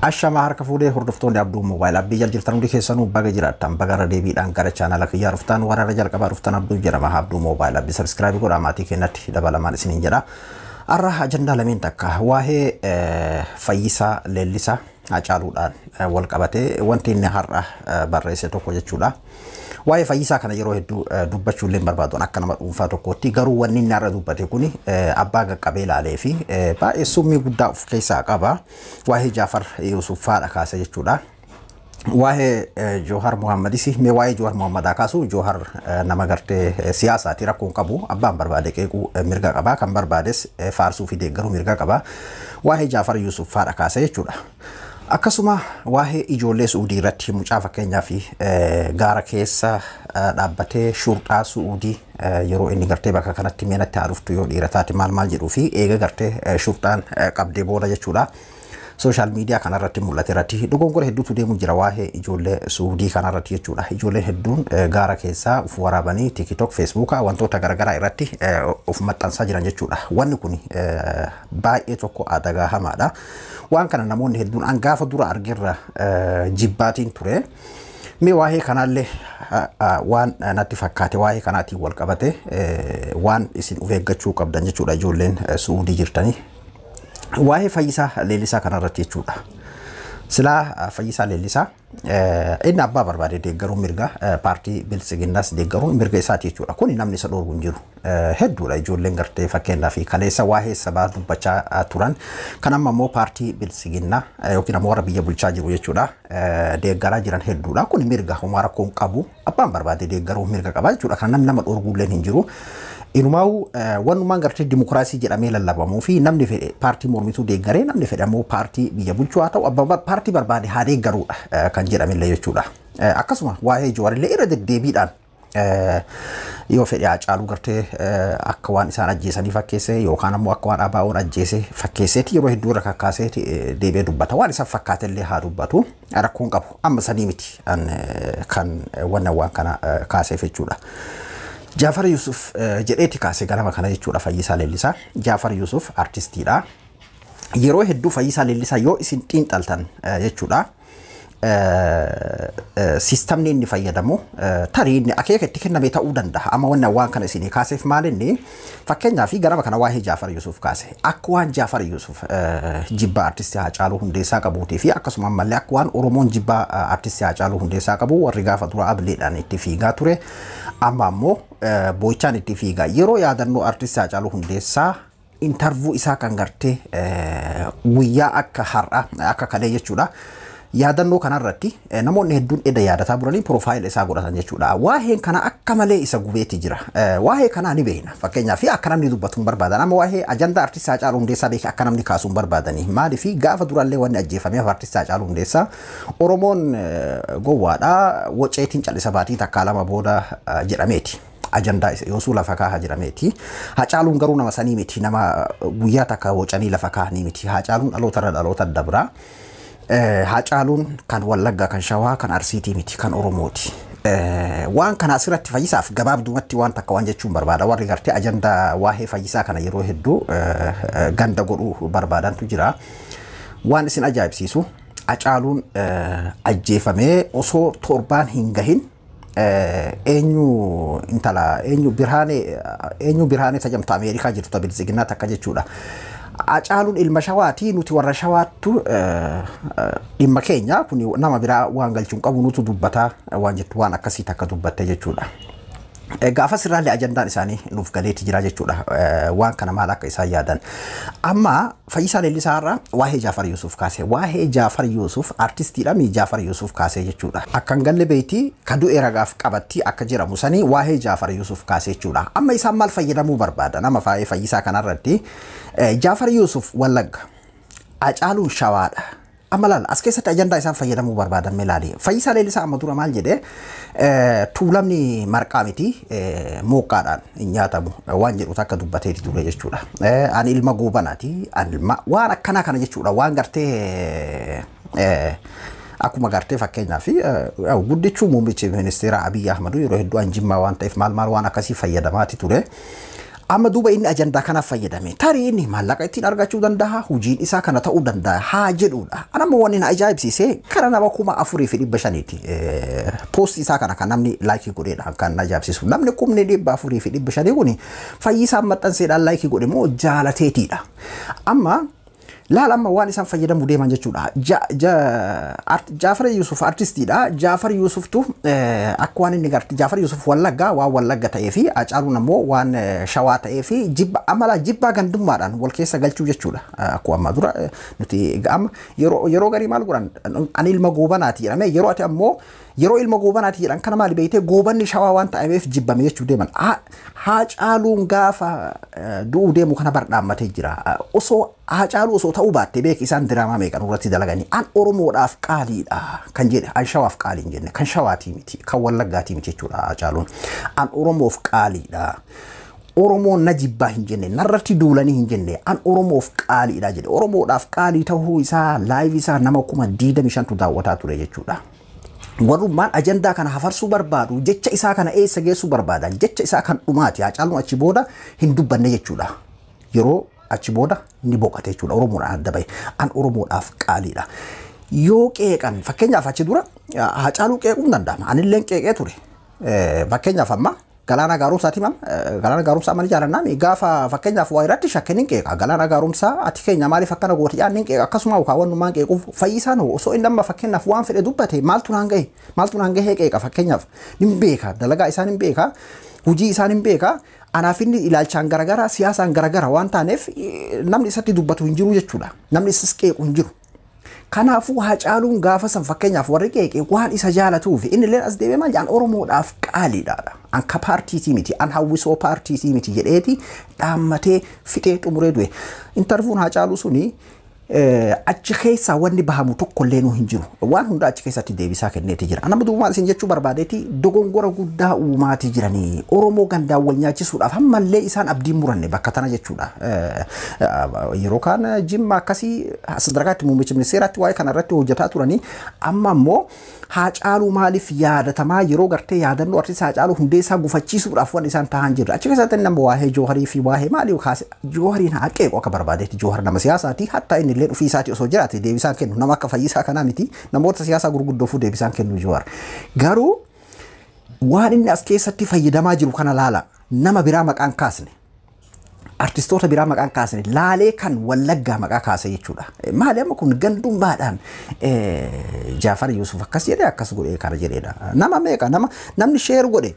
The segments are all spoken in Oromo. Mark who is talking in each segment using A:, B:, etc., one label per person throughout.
A: Ashamaa harka fuudhee hordoftoonni Abduu Moobaayil Abdii jal jirtan hundi keessanuu baga jiraattan baga irra deebiidhaan gara chaanala kiyyaa dhuftan warra jalqabaa dhuftan Abduu jedhama. Abduu Moobaayil Abdii subscribe godhaa, maatii keenyatti dabalamaan isiniin jedha. Har'a ajandaa lameen, takka waa'ee Fayyisaa Leellisaa Hacaaluudhaan wal qabatee wanti inni har'a barreesse tokko jechuudha. Waa'ee Fayyisaa kana yeroo hedduu dubbachuu illee barbaadu akka nama dhuunfaa tokkootti, garuu wanni inni har'a dubbate kuni abbaa qaqqabee ilaalee fi baay'ee summii guddaa of keessaa qaba. Waa'ee Jaafar Yuusuf faadha kaase jechuudha. Waa'ee Joohar Muhammadis, mee waa'ee Joohar Muhammadaa kaasu. Joohar nama gartee siyaasaati, rakkoon qabu, abbaan barbaade qeequu mirga qaba, kan barbaades faarsuu fi deeggaruu mirga qaba. Waa'ee Jaafar Yuusuf faadha kaase jechuudha. Akkasuma waa'ee ijoollee Suudii irratti mucaa fakkeenyaa fi gaara keessa dhaabbatee shurxaa Suudii yeroo inni gartee bakka kanatti meenatti haa dhuftu yoo dhiira taate maal maal jedhuu fi eega gartee shurxaan qabdee booda jechuudha. Social media kanarratti mul'ate irratti dogongora hedduutu deemu jira waa'ee ijoollee Suudii kanarratti jechuudha. Ijoolleen hedduun gaara keessaa of waraabanii TikTok, Feesbuukaa, wantoota garaagaraa irratti of maxxansaa jiran jechuudha. Wanni kun baay'ee tokko adagaa hamaadha. Waan kana namoonni hedduun an gaafa dura argerra jibbaatiin ture. Mee waa'ee kanaallee waan natti fakkaate, waa'ee kanaatiin wal qabate waan isin of eeggachuu qabdan jechuudha, ijoolleen Suudii jirtanii. Waa'ee Fayyisaa Leellisaa kanarratti jechuudha. Silaa Fayyisaa Leellisaa inni abbaa barbaade deeggaruun mirga, paartii Biltsiginnaas deeggaruun mirga isaati jechuudha. Kuni namni isa dhoorgu hin jiru. Hedduudha ijoolleen gartee fakkeenyaa fi kaleessa waa'ee sabaa dubbachaa turan kan amma immoo paartii Biltsiginnaa yookiin ammoo warra biyya bulchaa jiru jechuudha deeggaraa jiran hedduudha. Kuni mirga, homaa rakkoo hin qabu, abbaan barbaade deeggaruu mirga qaba jechuudha. Kan namni nama dhoorguulleen hin jiru. Inumaa'u wannumaan gartee dimokiraasii jedhamee lallabamuu fi namni fedhe paartii mormituu deeggaree, namni fedhe ammoo paartii biyya bulchuu haa ta'u, abbaan paartii barbaade haa deeggaruudha kan jedhamillee jechuudha. Akkasuma waa'ee Jawaarillee irra deddeebiidhaan yoo fedhe Haacaaluu gartee akka waan isaan ajjeesanii fakkeesse yookaan ammoo akka waan ABO'n ajjeese fakkeesseeti yeroo hedduu irra kakkaaseeti deebi'ee dubbata. Waan isaan fakkaatellee haa dubbatu, rakkoon qabu. Amma sanii miti kan wanna waan kana kaaseef jechuudha. Jaafar Yusuf jedheeti kaase ganama kana jechuudha Fayyisaa Leellisaa. Jaafar Yusuf artistiidha. Yeroo hedduu Fayyisaa Leellisaa yoo isin xiinxaltan jechuudha, Sistamni inni fayyadamu tarii inni akeeka itti kenname ta'uu danda'a. Amma wanna waan kana isinii kaaseef maal, inni fakkeenyaaf ganama kana waa'ee Jaafar Yusuf kaase. Akka waan Jaafar Yusuf jibbaa artistii Haacaaluu Hundeessaa qabuutii fi akkasuma ammallee akka waan Oromoon jibbaa artistii Haacaaluu Hundeessaa qabu, warri gaafa dura ableedhaan itti fiigaa ture amma ammoo boo'ichaan itti fiigaa, yeroo yaadannoo artistii Haacaaluu Hundeessaa interview isaa kan gartee guyyaa akka har'a akka kalee jechuudha. Yaadannoo kanarratti namoonni hedduun edda yaadataa turanii profile isaa godhatan jechuudha. Waa'een kana akka malee isa gubeeti jira. Waa'ee kanaa ni beekna. Fakkeenyaaf akka namni dubbatu hin barbaadan. Amma waa'ee ajandaa artistii Haacaaluu Hundeessaa beeke akka namni kaasuu hin barbaadani. Maaliif? Gaafa durallee wanni ajjeefameef artistii Haacaaluu Hundeessaa Oromoon gowwaadha. Waceetiin callisa baatii takkaa lama booda jedhameeti. Ajandaa yoosuu lafa kaaha jedhameeti. Hacaaluun garuu nama sanii miti. Nama guyyaa takka wocanii lafa kaahanii miti. Hacaaluun dhaloota irra dhaloota dabra. Hacaaluun kan Wallaggaa, kan Shawaa, kan Arsiitii miti, kan Oromooti. Waan kana asirratti Fayyisaaf gabaabdumatti waan takka waan jechuun barbaada. Warri gartee ajandaa waa'ee Fayyisaa kana yeroo hedduu ganda godhuu barbaadantu jira. Waan isin ajaa'ibsiisu, Hacaaluun ajjeefamee osoo torbaan hin gahin eenyu intala eenyu Birhaanee, eenyu Birhaanee tajamta Ameerikaa jirtu Biltsiginnaa takka jechuudha. Hacaaluun ilma Shawaatii, nuti warra Shawaattu dhimma keenya kun nama biraa waan galchuun qabu, nutu dubbataa waan jettu waan akkasii takka dubbatte jechuudha. Gaafa sirraallee ajandaan isaanii nuuf galeeti jira jechuudha. Waan kana maal akka isaan yaadan. Amma Fayyisaa Leellisaa irraa waa'ee Jaafar Yuusuf kaase. Waa'ee Jaafar Yuusuf artistiidha mi Jaafar Yuusuf kaase jechuudha. Akkan galle beeyti ka du'e ragaaf qabatti akka jedhamu sanii waa'ee Jaafar Yuusuf kaase jechuudha. Amma isaan maal fayyadamuu barbaadan? Amma faayee Fayyisaa kanarratti Jaafar Yuusuf Wallagga. Hacaaluun Shawaadha. Amma laala, as keessatti ajandaa isaan fayyadamuu barbaadan mee laali. Fayyisaa Leellisaa amma dura maal jedhee, Tuulamni marqaa miti mooqqaadhaan hin nyaatamu waan jedhu takka dubbateeti ture jechuudha. Ani ilma Goobanaati. Ani ilma waan akkanaa kana jechuudha. Waan gartee akkuma gartee fakkeenyaaf guddichuu muummichi ministeera Abiyyi Ahmadu yeroo hedduu an Jimmaa waan ta'eef maal maal waan akkasii fayyadamaati ture. Amma duuba inni ajandaa kanaaf fayyadame. Tarii inni maallaqa ittiin argachuu danda'a, hojiin isaa kana ta'uu danda'a haa jedhudha. Anammoo wanni na ajaa'ibsiise kara nama 4,500ti. Poostii isaa kana kan namni like godheedha kan na ajaa'ibsiisu. Namni 4,500 kuni Fayyisaan maxxanseedhaan like godhe moo jaalateetiidha. Amma laala amma waan isaan fayyadamuu deeman jechuudha. Jaafar Yusuf artistiidha. Jaafar Yusuftu akka waan inni garti Jaafar Yusuf Wallaggaa waan Wallagga ta'ee fi Hacaaluun ammoo waan Shawaa ta'ee fi jibba amala jibbaa gandummaadhaan wal keessa galchuu jechuudha. Akkuma amma dura nuti amma yeroo garii maal godhan ani ilma goobanaati jedhamee yeroo ati ammoo yeroo ilma goobanaati jedhan kana maali beeytee goobanni Shawaa waan ta'eef jibbame jechuu deeman. Hacaaluun gaafa du'uu deemu kana bar dhaammatee jira. Osoo Hacaaluu osoo ta'uu baatte beek isaan diraamaa meeqan irratti dalaganii an Oromoodhaaf qaaliidha kan jedhe an Shawaaf qaalii hin jenne kan Shawaatii miti kan Wallaggaatii miti jechuudha Hacaaluun. An Oromoof qaaliidha. Oromoon na jibbaa hin jenne narratti duulanii hin jenne an Oromoof qaaliidha jedhe. Oromoodhaaf qaalii ta'uu isaa live isaa nama 25,000tu daawwataa ture jechuudha. Warrummaan ajandaa kana hafarsuu barbaadu jecha isaa kana eessa geessuu barbaadan jecha isaa kan dhumaati Hacaaluun achi booda hin dubbanne jechuudha. Yeroo achi booda ni boqote jechuudha. Oromoodhaan adda bahe. An Oromoodhaaf qaaliidha. Yoo qeeqan fakkeenyaaf achi dura Hacaaluu qeequun danda'ama. Anilleen qeeqee ture. Fakkeenyaaf amma Galaanaa Gaaromsaati mam Galaanaa Gaaromsaa mana jaalannaa gaafa fakkeenyaaf waa irratti shakkeen hin qeeqa. Galaanaa Gaaromsaa ati keenya maaliif akkana gooti jedhaan hin qeeqa. Akkasuma kaawwannummaan qeequuf Fayyisaan hoo osoo inni amma fakkeenyaaf waan fedhe dubbate maaltu naan gahe maaltu naan gahee qeeqa fakkeenyaaf hin beeka dalagaa isaan hin beeka hojii isaan hin beeka. Anaaf inni ilaalchaan garagara siyaasaan garagara waan taaneef namni isatti dubbatu hin jiru jechuudha. Namni isas qeequ hin jiru. Kanaafuu Hacaaluun gaafa san fakkeenyaaf warri qeeqe waan isa jaalatuuf inni illee as deebi'ee maal jedhan Oromoodhaaf qaaliidha. An ka paartiitii miti, an hawwisoo paartiitii miti jedheeti dhaammatee fixee xumuree du'e. Intarvuun Hacaaluu suni achi keessaa wanni bahamu tokko illee hin jiru. Waan hunda achi keessatti deebisaa kenneeti jira. Nama duuba maal isin jechuu barbaadeeti dogongora guddaa uumaatii jiranii Oromoo gandaan wal nyaachisuudhaaf ammallee isaan abdii muranne bakka tana jechuudha. Yeroo kaan Jimma akkasii sadarkaatti muummicha ministeeraatti waa'ee kana irratti hojjetaa turanii amma ammoo Haacaaluu maaliif yaadatamaa yeroo gartee yaadannoo artist Haacaaluu Hundeessaa gufachiisuudhaaf waan isaan taa'an jirra. Achi keessatti nama waa'ee Jooharii fi waa'ee maalii kaase Joohariin haa qeequ akka barbaadetti Joohar nama siyaasaati hatta inni illee ofii isaatii osoo jiraate deebisaan kennu nama akka Fayyisaa kanaa miti namoota siyaasaa gurguddoofuu deebisaan kennu Joohar. Garuu waan inni as keessatti fayyadamaa jiru kana laala nama biraa maqaan kaasne. Artistoota biraa maqaan kaasne laalee kan Wallaggaa maqaa kaase jechuudha. Maali amma kun gandummaadhaan Jaafar Yuusuf akkas jedhee akkas godhee kana jedheedha. Nama meeqa nama namni share godhe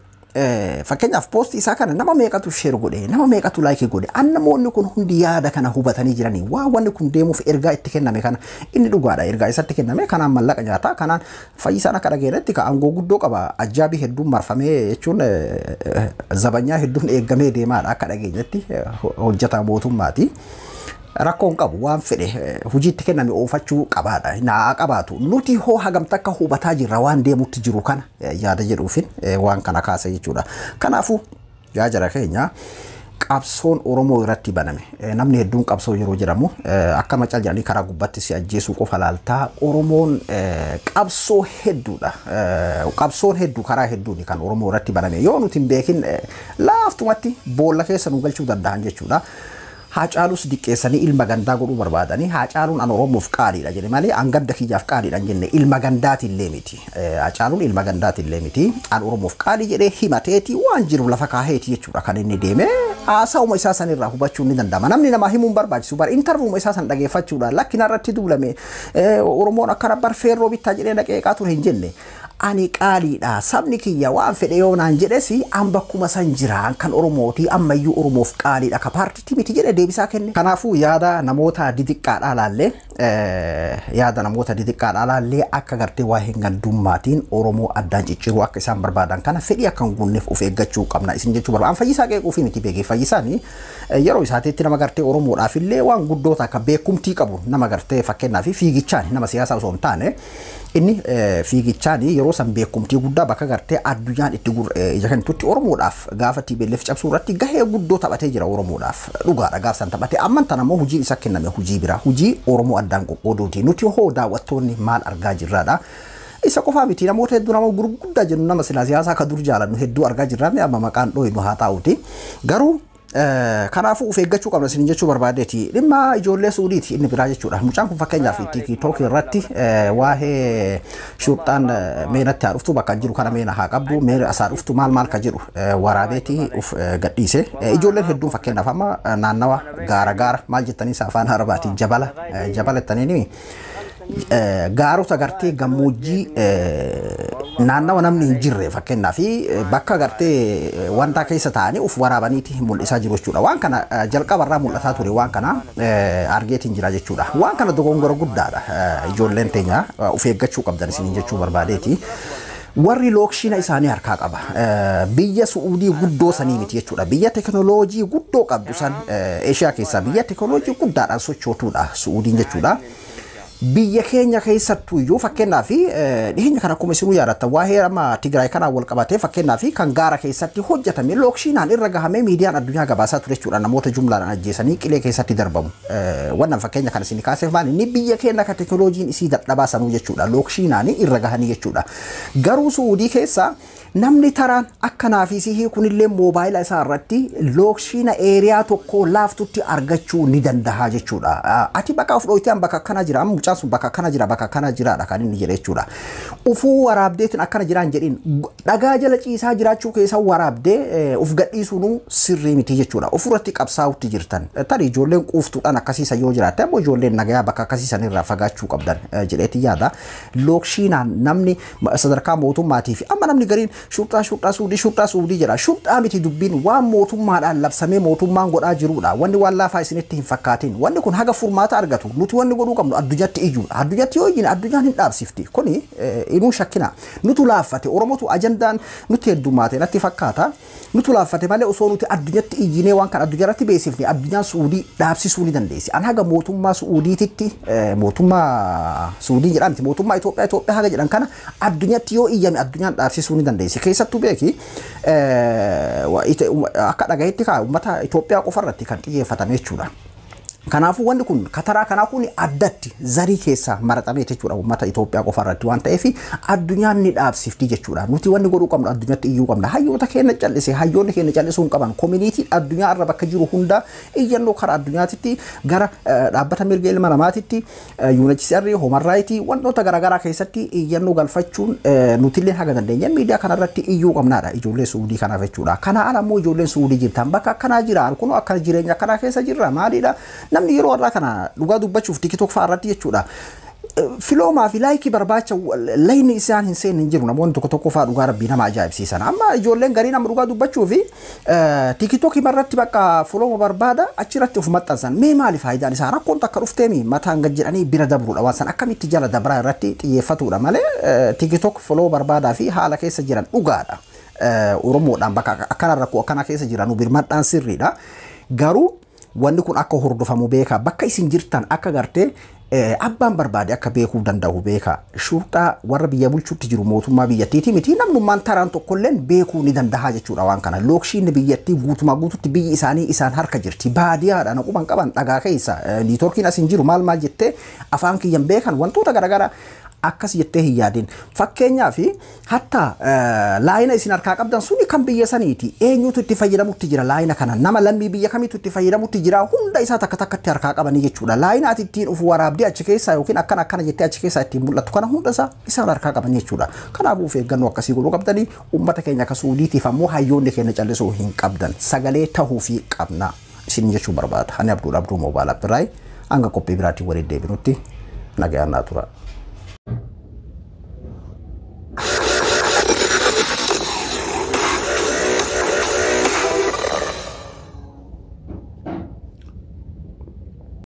A: fakkeenyaaf poostii isaa kana nama meeqatu share godhe nama meeqatu like godhe an namoonni kun hundi yaada kana hubatanii jiranii waa wanni kun deemuuf ergaa itti kenname kana inni dhugaadha ergaa isatti kenname kanaan mallaqa nyaataa kanaan Fayyisaan akka dhageenyetti ka aangoo guddoo qaba ajjaabii hedduun marfamee jechuun zabanyaa hedduun eeggamee deemaadha akka dhageenyetti hojjetaa mootummaati. Rakkoo hin qabu waan fedhe hojiitti kenname oofachuu qabaadha naa qabaatu nuti hoo hagam takka hubataa jirra waan deemutti jiru kana yaada jedhuufin waan kana kaase jechuudha. Kanaafuu yaa jara keenya qabsoon Oromoo irratti baname namni hedduun qabsoo yeroo jedhamu akka macal jedhanii karaa gubbaatti si ajjeesuu qofa laaltaa Oromoon qabsoo hedduudha. Qabsoon hedduu karaa hedduuni kan Oromoo irratti baname yoo nuti hin beekin laaftumatti boolla keessa nu galchuu danda'an jechuudha. Haacaalus diqqeessanii ilma gandaa godhuu barbaadanii Haacaaluun an Oromoof qaaliidha jedhe malee an ganda kiyyaaf qaaliidha hin jenne ilma gandaatillee miti. Haacaaluun ilma gandaatillee miti an Oromoof qaalii jedhee himateeti waan jiru lafa kaaheeti jechuudha kan inni deeme haasa'uma isaa sanirraa hubachuun ni danda'ama. Namni namaa himuun barbaachisu bara intarvuuma isaa san dhageeffachuudha lakkina irratti duulame Oromoon akkana bar feerroo bittaa jedhee dhaqeeqaa ture hin jenne. Ani qaaliidha sabni kiyya waan fedhe yoo naan jedhes an bakkuma san jira an kan Oromooti ammayyuu Oromoof qaaliidha ka paartiitti miti jedhe deebisaa kenne. Kanaafuu yaada namoota didiqqaadhaa laallee yaada namoota didiqqaadhaa laallee akka gartee waa hin gandummaatiin Oromoo addaan cicciruu akka isaan barbaadan kana fedhii akka hin guunneef of eeggachuu qabna isin jechuu barbaada. An Fayyisaa qeequufi miti beekee Fayyisaan yeroo isaatiitti nama gartee Oromoodhaaf illee waan guddoo takka beekumtii qabu nama gartee fakkeenyaaf fiigichaan nama siyaasaa osoo hin taane inni fiigichaan yeroo san beekumtii guddaa bakka gartee addunyaan itti ija kennitutti Oromoodhaaf gaafa TPLF cabsuu irratti gahee guddoo taphatee jira Oromoodhaaf dhugaadha gaaf san taphatee amman tan ammoo hojii isa kenname hojii biraa hojii Oromoo addaan qoqqooduuti nuti hoo daawwattoonni maal argaa jirraadha. Isa qofaa miti namoota hedduu nama gurguddaa jennu nama silaa siyaasaa akka dur jaalannu hedduu argaa jirra amma maqaan dhooyinu haa taa'uti garuu Kanaafuu of eeggachuu qabna isin jechuu barbaadeeti. Dhimma ijoollee Suudiiti inni biraa jechuudha. Mucaan kun fakkeenyaaf TikTok irratti waa'ee shurxaan meenatti haa dhuftu, bakka jiru kana meena haa qabdu, meena asaa dhuftu, maal maal ka jedhu waraabeeti uf gadhiise. Ijoolleen hedduun fakkeenyaaf amma naannawa gaara gaara maal jettanii afaan Arabaatiin jabala jabala jettanii gaarota gartee gammoojjii naannawa namni hin jirre, fakkeenyaaf bakka gartee wanta keessa taa'anii uf waraabaniiti mul'isaa jiru jechuudha. Waan kana jalqabarraa mul'ataa ture, waan kana argeetiin jira jechuudha. Waan kana dogongora guddaadha. Ijoolleen teenya of eeggachuu qabdan isiniin jechuu barbaadeeti. Warri location isaanii harkaa qaba. Biyya Su'uudii guddoo sanii miti jechuudha. Biyya teknooloojii guddoo qabdu san, Eeshiyaa keessaa biyya teknooloojii guddaadhaan sochootuudha Su'uudiin jechuudha. Biyya keenya keessattuu iyyuu fakkeenyaaf dhiyeenya kana akkuma isinuu yaadattan waa'ee amma Tigraay kanaan wal qabatee, fakkeenyaaf kan gaara keessatti hojjetame locationaan irra gahamee miidiyaan addunyaa gabaasaa ture jechuudha. Namoota jumlaadhaan ajjeesanii qilee keessatti darbamu. Wannan fakkeenya kana isin kaaseef maali, inni biyya keenya kan teknooloojiin isii dadhabaa sanuu jechuudha. Locationaan irra gahanii jechuudha. Garuu Suudii keessa namni taraan akkanaa fi sihii kunillee moobaayila isaa irratti location area tokko laaftutti argachuu ni danda'a jechuudha. Ati bakka of dhooyitee bakka akkana jira, amma mucaan sun bakka akkana jira, bakka akkana jiraadha kan inni jedhe jechuudha. Ufuu waraabdeetiin akkana jiraan jedhin, dhagaa jala ciisaa jiraachuu keessa waraabdee uf gadhiisuun sirrii miti jechuudha. Ofirratti qabsaa'utti jirtan. Tarii ijoolleen quuftuudhaan akkasiisa yoo jiraatte, ammoo ijoolleen nagayaa bakka akkasiisan irraa fagaachuu qabdan jedheeti yaada. Locationaan namni sadarkaa mootummaatii fi amma namni gariin shurxaa shurxaa Suudii, shurxaa Suudii jedha. Shurxaa miti dubbiin, waan mootummaadhaan labsamee mootummaan godhaa jirudha. Wanni waan laafaa isinitti hin fakkaatin. Wanni kun haga furmaata argatu nuti wanni godhuu qabnu addunyaatti iyyuudha. Addunyaatti yoo iyyine addunyaan hin dhaabsifti. Kuni inuu shakkina. Nutu laaffate, Oromotu ajandaan nutti heddummaate natti fakkaata. Nutu laaffate malee osoo nuti addunyaatti iyyinee waan kana addunyaa irratti beeksifne addunyaan Suudii dhaabsisuu ni dandeessi. An haga mootummaa Suudiititti, mootummaa Suudii jedhamti, mootummaa Itoophiyaa, Itoophiyaa haga jedhan kana addunyaatti yoo iyyame addunyaan dhaabsisuu ni dandeessi. Keessattuu beeki, akka dhagahetti kaa uummata Itoophiyaa qofa irratti kan xiyyeeffatame jechuudha. Kanaafuu wanni kun kataraa kanaa kun addatti zarii keessa maraxamee jechuudha uummata Itoophiyaa qofa irratti waan ta'eef addunyaan ni dhaabsifti jechuudha. Nuti wanni godhuu qabnu addunyaatti iyyuu qabna. Hayyoota keenya callise, hayyoonni keenya callisuu hin qaban. Communityn addunyaa irra bakka jiru hunda iyyannoo karaa addunyaatitti gara dhaabbata mirga ilma namaatitti, UNHCR, Human Rights, wantoota garaagaraa keessatti iyyannoo galfachuun nutillee haga dandeenya miidiyaa kanarratti iyyuu qabnaadha ijoollee Suudii kanaaf jechuudha. Kana ala immoo ijoolleen Suudii jirtan bakka akkanaa jira, kun akkana jireenya akkanaa keessa jirra maalidha? Namni yeroo har'aa kana dhugaa dubbachuuf TikTok fa'aa irratti jechuudha. Followmaa fi likeii barbaacha layni isaan hin seenne hin jiru, namoonni tokko tokko fa'aa dhugaa rabbii nama ajaa'ibsiisan. Amma ijoolleen garii nama dhugaa dubbachuu fi TikTokii irratti bakka followma barbaada achirratti of maxxansan. Mee maali faayidaan isaa? Rakkoon takka dhufteemi mataan gad jedhanii bira dabruudha. Waan san akkamitti jala dabraa irratti xiyyeeffatudha malee TikTok follow barbaadaa fi haala keessa jiran dhugaadha. Oromoodhaan bakka akkana rakkoo akkana keessa jiran birmadhaan sirriidha. Garuu wanni kun akka hordofamu beekaa, bakka isin jirtan akka gartee abbaan barbaade akka beekuu danda'u beekaa. Shurxaa warra biyya bulchuutti jiru mootummaa biyyattiiti miti, namnummaan taraan tokkolleen beekuu ni danda'a jechuudha waan kana. Locationni biyyattii guutumaa guututti biyyi isaanii isaan harka jirti. Baadiyyaadha naquban qaban dhagaa keessa networkiin as hin jiru, maal maal jettee afaan kiyyan beekan, wantoota garaagaraa akkas jettee hin yaadin. Fakkeenyaaf hatta laayina isin harkaa qabdan suni kan biyya saniiti. Eenyutu itti fayyadamutti jira laayina kana? Nama lammii biyya kamiitu itti fayyadamutti jira? Hunda isaa takka takkatti harkaa qabanii jechuudha. Laayina ati ittiin uf waraabdee achi keessaa yookiin akkana akkana jettee achi keessaa ittiin mul'attu kana hunda isaa isaan harkaa qaban jechuudha. Kanaafuu of eeggannoo akkasii godhuu qabdanii, uummata keenya akka Suudiitiif ammoo hayyoonni keenya callisuu hin qabdan. Sagalee tahuufii qabna isin jechuu barbaada. Ani Abduudha, Abduu Moobaayil Abdurraayi, hanga qophii biraatiin waliin deebinutti nagayaan naa tura.